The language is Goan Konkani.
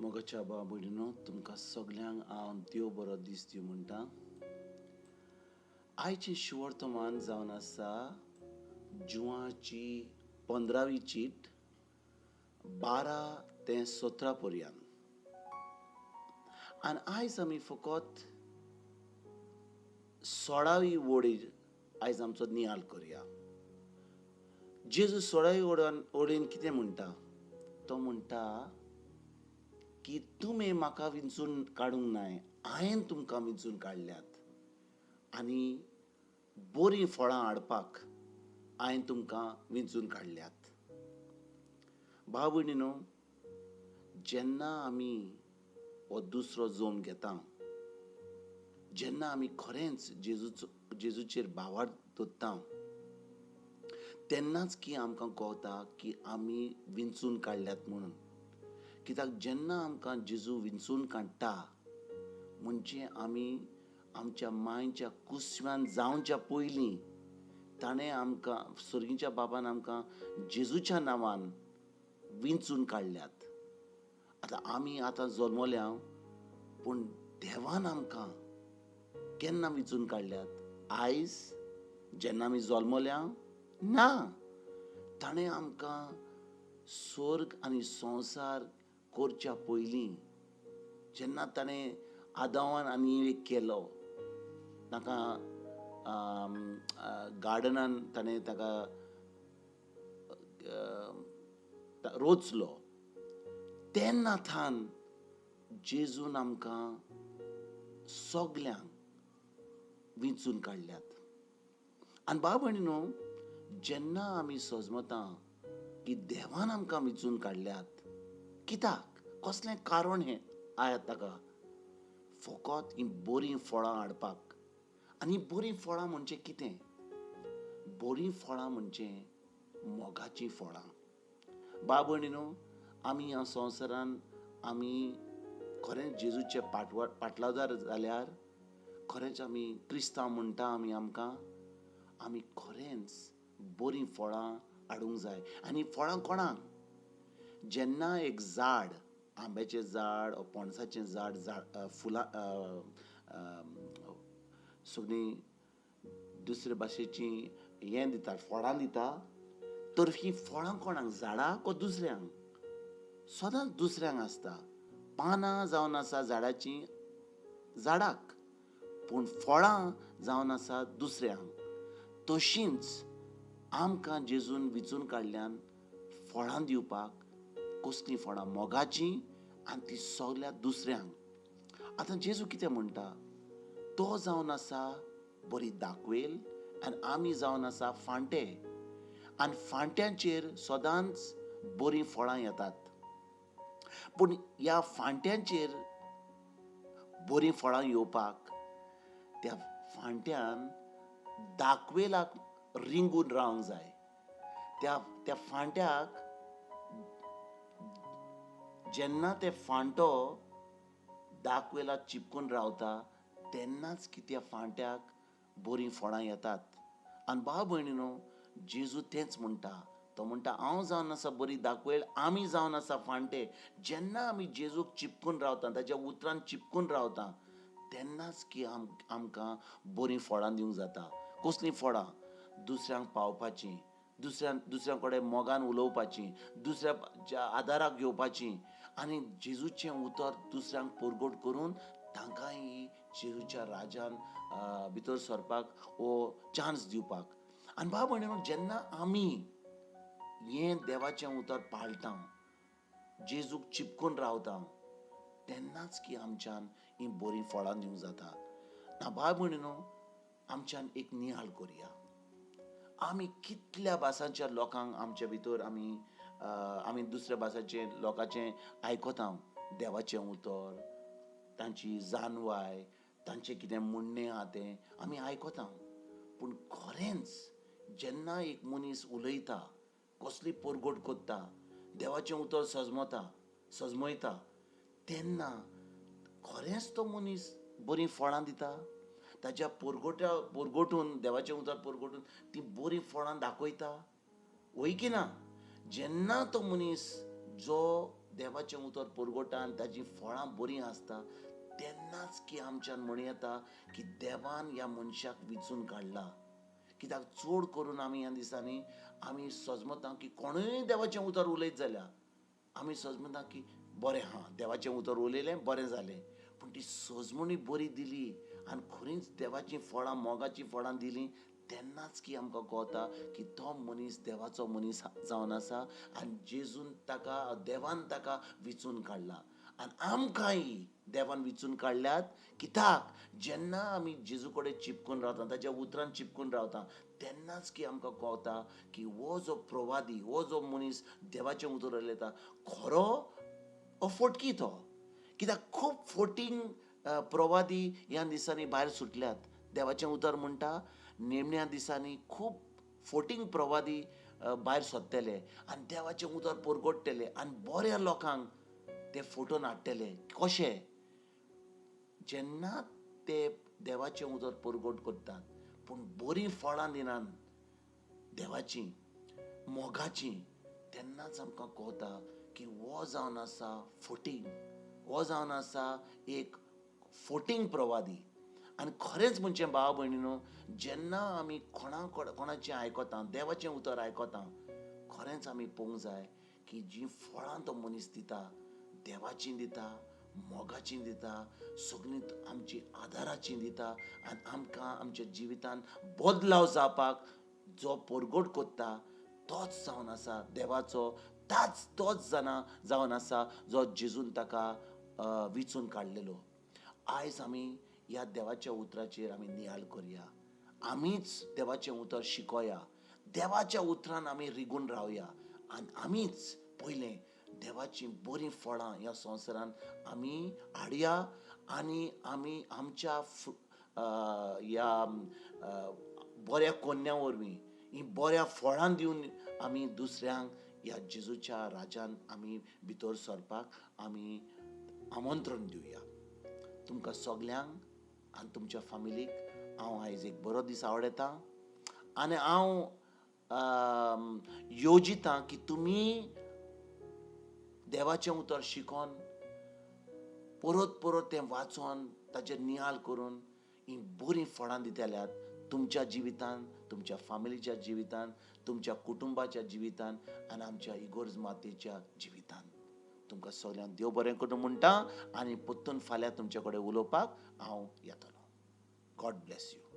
मोगाच्या भाव भयणीनो, तुमकां सगल्यांक हांव देव बरो दीस दिवं म्हणटा. आयचें शिवर्तमान जावन आसा जुवाची 15वी चीट 12 ते 17 पर्यंत. आनी आयज आमी फकत 16वी वोडी आयज आमचो नियाळ करया. जेजू 16वी ओडीन कितें म्हणटा? तो म्हणटा की तुमी म्हाका विंचून काडूंक नाय, हांवें तुमकां विंचून काडल्यात आनी बरीं फळां हाडपाक हांवें तुमकां विंचून काडल्यात. भाव भयणीनो, जेन्ना आमी हो दुसरो जोम घेता, जेन्ना आमी खरेंच जेजूचेर भावार्थ दवरता, तेन्नाच की आमकां कळटा की आमी विंचून काडल्यात म्हणून. कित्याक जेन्ना आमकां जेजू विंचून काडटा म्हणजे आमी आमच्या मांयच्या कुसव्यान जावच्या पयलीं ताणें आमकां, सर्गीच्या बाबान आमकां जेजूच्या नांवान विंचून काडल्यात. आतां आमी आतां जल्मल्या, पूण देवान आमकां केन्ना विंचून काडल्यात? आयज जेन्ना आमी जल्मल्या ना, ताणें आमकां स्वर्ग आनी संवसार करच्या पयलीं जेन्ना ताणें आदावान आनी एक केलो, ताका गार्डनान ताणें ताका रोचलो, तेन्ना थान जेजून आमकां सगल्यांक विंचून काडल्यात. आनी भाव भयणीनो, जेन्ना आमी सजमता की देवान आमकां विंचून काडल्यात, कित्याक, कसलें कारण हें आयात ताका? फकत हीं बरीं फळां हाडपाक. आनी बरीं फळां म्हणजे कितें? बरीं फळां म्हणजे मोगाचीं फळां. भाव भयणीनो, आमी ह्या संवसारान आमी खरेंच जेजूचे पाटलादार जाल्यार, खरेंच आमी क्रिस्तांव म्हणटा आमी, आमकां आमी खरेंच बरीं फळां हाडूंक जाय. आनी फळां कोणाक? जेन्ना एक झाड, आंब्याचें झाड ओ पणसाचें झाड, फुलां सगळीं दुसरे भाशेचीं हें दिता, फळां दिता, तर हीं फळां कोणाक? झाडाक ओ दुसऱ्यांक? सदांच दुसऱ्यांक आसता. पानां जावन आसा झाडाचीं झाडाक, पूण फळां जावन आसा दुसऱ्यांक. तशींच आमकां जेजून विंचून काडल्यान फळां दिवपाक. कसलीं फळां? मोगाचीं, आनी ती सगल्या दुसऱ्यांक. आतां जेजू कितें म्हणटा? तो जावन आसा बरी दाखवेल आनी आमी जावन आसा फांटे, आनी फांट्यांचेर सदांच बरीं फळां येतात. पूण ह्या फांट्यांचेर बरीं फळां येवपाक त्या फांट्यान दाखवेलाक रिंगून रावंक जाय. त्या त्या फांट्याक जेन्ना ते फांटो दाखवेलाक चिपकून रावता, तेन्नाच की त्या फांट्याक बरीं फळां येतात. आनी भाव भयणीनो, जेजू तेंच म्हणटा. तो म्हणटा, हांव जावन आसा बरी दाखवेल, आमी जावन आसा फांटे. जेन्ना आमी जेजूक चिपकून रावता, ताच्या उतरान चिपकून रावता, तेन्नाच की आमकां बरीं फळां दिवंक जाता. कसलीं फळां? दुसऱ्यांक पावपाचीं, दुसऱ्यां कडेन मोगान उलोवपाचीं, दुसऱ्या आदाराक घेवपाचीं, आनी जेजूचें उतर दुसऱ्यांक परगट करून तांकांय जेजूच्या राजान भितर सरपाक वो चान्स दिवपाक. आनी भाव भयणीनो, जेन्ना आमी हें देवाचें उतर पाळटा, जेजूक चिपकून रावता, तेन्नाच की आमच्यान हीं बरीं फळां दिवंक जाता. ना भाव भयणीनो, आमच्यान एक नियाळ करया. आमी कितल्या भासांच्या लोकांक आमच्या भितर आमी आमी दुसऱ्या भासाचें लोकांचें आयकता, देवाचें उतर, तांची जानवाय, तांचें कितें म्हणणें आहा तें आमी आयकता. पूण खरेंच जेन्ना एक मनीस उलयता, कसली परगट करता, देवाचें उतर सजमयता, तेन्ना खरेंच तो मनीस बरीं फळां दिता. ताच्या परगटून, देवाचें उतर परगटून ती बरीं फळां दाखयता, वय की ना? जेन्ना तो मनीस जो देवाचें उतर परगटा आनी ताजी फळां बरीं आसता तेन्नाच की आमच्यान म्हणू येता की देवान ह्या मनशाक विचून काडला. कित्याक चड करून आमी ह्या दिसांनी आमी सजमता की कोणूय देवाचें उतर उलयत जाल्यार आमी सजमता की बरें हा, देवाचें उतर उलयलें बरें जालें, पूण ती सजमणी बरी दिली आनी खरींच देवाचीं फळां, मोगाचीं फळां दिलीं तेन्नाच की आमकां कळटा की तो मनीस देवाचो मनीस जावन आसा आनी जेजून ताका, देवान ताका विचून काडला. आनी आमकांय देवान विचून काडल्यात कित्याक जेन्ना आमी जेजू कडेन चिपकून रावता, ताच्या उतरान चिपकून रावता तेन्नाच की आमकां कळटा की हो जो प्रवादी, हो जो मनीस देवाचें उतर उलयता खरो हो फोटकी तो. कित्याक खूब फोटींग प्रवादी ह्या दिसांनी भायर सुटल्यात. देवाचें उतर म्हणटा निमण्या दिसांनी खूब फोटींग प्रवादी भायर सोदतले आनी देवाचें उतर परगट्टले आनी बऱ्या लोकांक ते फोटोन हाडटले. कशें? जेन्ना ते देवाचें उतर परगट करतात पूण बरीं फळां दिनात देवाचीं, मोगाचीं, तेन्नाच आमकां कळटा की हो जावन आसा फोटींग, हो जावन आसा एक फोटींग प्रवादी. आनी खरेंच म्हणचें भाव भयणीनो, जेन्ना आमी कोणाचें आयकता, देवाचें उतर आयकता, खरेंच आमी पळोवंक जाय की जीं फळां तो मनीस दिता देवाचीं दिता, मोगाचीं दिता, सगळीं आमची आदाराचीं दिता आनी आमकां आमच्या जिवितान बदलाव जावपाक जो परगट करता तोच जावन आसा देवाचो, तोच जाणा जावन आसा जो जेजून ताका विचून काडलेलो. आयज आमी ह्या देवाच्या उतराचेर आमी नियाळ करया, आमीच देवाचें उतर शिकोया, देवाच्या उतरान आमी रिगून रावया आनी आमीच पयलें देवाचीं बरीं फळां ह्या संवसारान आमी हाडया आनी आमी आमच्या ह्या बऱ्या कोन्या वरवीं हीं बऱ्या फळां दिवन आमी दुसऱ्यांक ह्या जेजूच्या राजान आमी भितर सरपाक आमी आमंत्रण दिवया. तुमकां सगल्यांक आनी तुमच्या फामिलीक हांव आयज एक बरो दीस आवडटा आनी हांव येवजितां की तुमी देवाचें उतर शिकोन परत परत तें वाचोन ताचेर नियाळ करून हीं बरीं फळां दितल्यात तुमच्या जिवितान, तुमच्या फामिलीच्या जिवितान, तुमच्या कुटुंबाच्या जिवितान आनी आमच्या इगोर्ज मातेच्या जिवितान. तुमकां सगल्यांक देव बरें करूं म्हणटा आनी परतून फाल्यां तुमचे कडेन उलोवपाक हांव येतलो. God bless you.